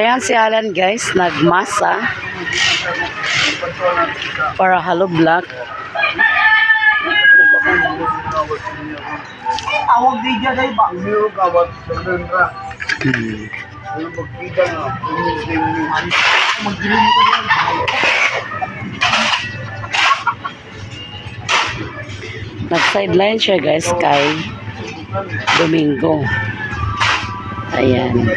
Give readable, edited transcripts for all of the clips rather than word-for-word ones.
Ayan si Alan guys, nagmasa para hollow block. Awag di dyan ay ba? Nag-sideline siya guys kay Domingo. Ayan.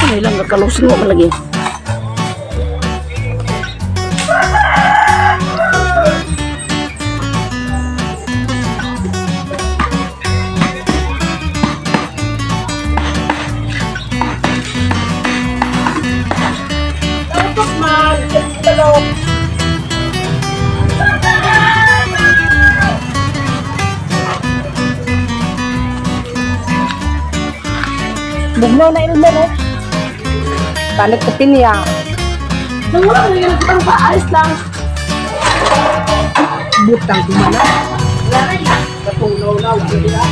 Ano ilang kakalusin mo lagi? Bugnaw na ilmo no. Balik ka pinya. Nangula mo yung kitang paayos lang. Butang kumana. Katunaw na wala.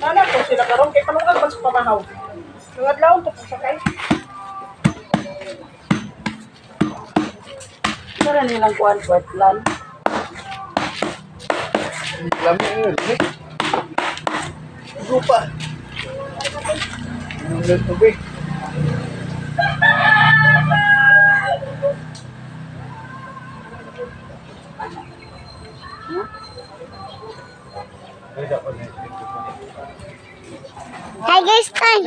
Nana ko sila karon kay palungan man sa pamahaw. Nangadlawon to po sa kay. Sara nilang kuan Portland. Lupa. Tubig. Hi guys, tay.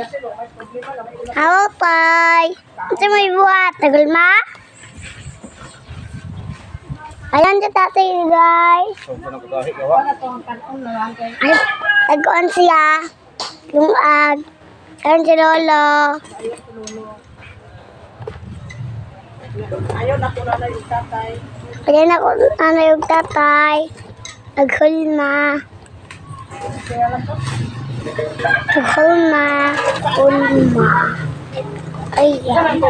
Hello, tay. Ito may buhat. Tagal ma? Ayan si tatay, guys. Ay, taguan siya. Yung ag. Ayan si Lolo. Ayaw na ko na yung tatay. Ayan ako, ano yung tatay. Naghulma. Naghulma. Hulma. Ayan.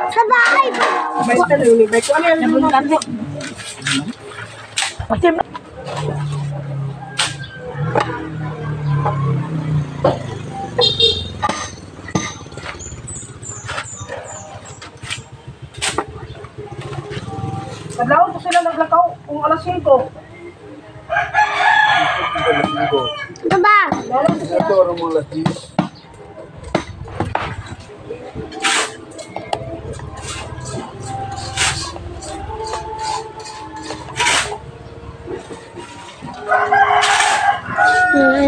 Sa bahay ba? May tanong ni Beko. Ano yung Kadlawon to sila naglakaw kung alas 5. Ito ba? Ito ang mga latis.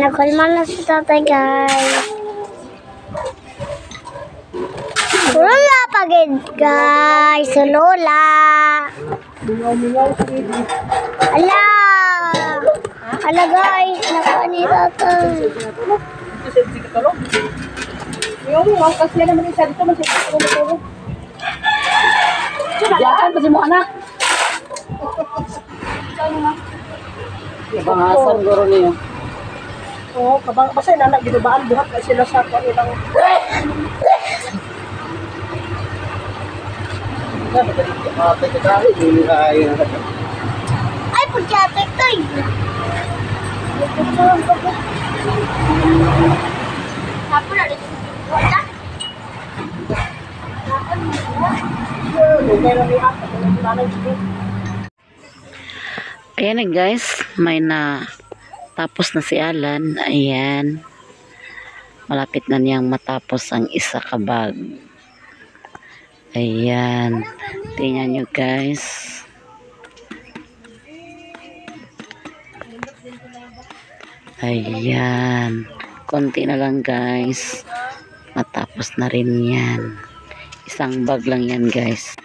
Nagkulma na si tatay, guys. Lola pagid, guys. Lola. Mingaw-mingaw si Ala! Ala guys, nakuha ni tatay. Dito sa MC Katulog. Mingaw-mingaw kasi yan naman isa dito man sa tulog. Diyan pa si mo anak. Bangasan guro niyo. Oo, kabang basta nana ginubaan buhat na sila sa kuan ilang. Ay, pagkatay tay. Tapos na rin. Wala. Dugay ra ni ako nanay dito. Ayan na guys, may na tapos na si Alan. Ayan. Malapit na niyang matapos ang isa ka bag. Ayan. Tingnan nyo guys. Ayan. Konti na lang guys. Matapos na rin yan. Isang bag lang yan guys.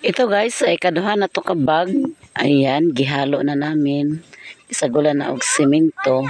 Ito guys ay kaduha na to ka bag. Ayan, gihalo na namin. Isagula na og simento.